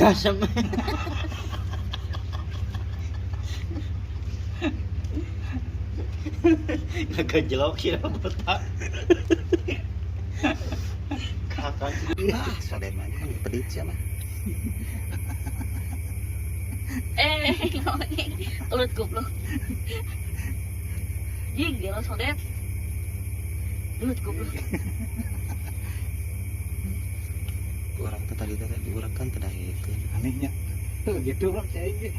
Orgasme. Ngagejlok sih botak. Kakak. Ah, sodet mah pedit sia mah. Eh, kelut goblok. Jing, gila sodet. Gelut goblok. Urang teh tadi teh diurang kan teh daekeun. Anehnya. Tuh gitu bang saya ge.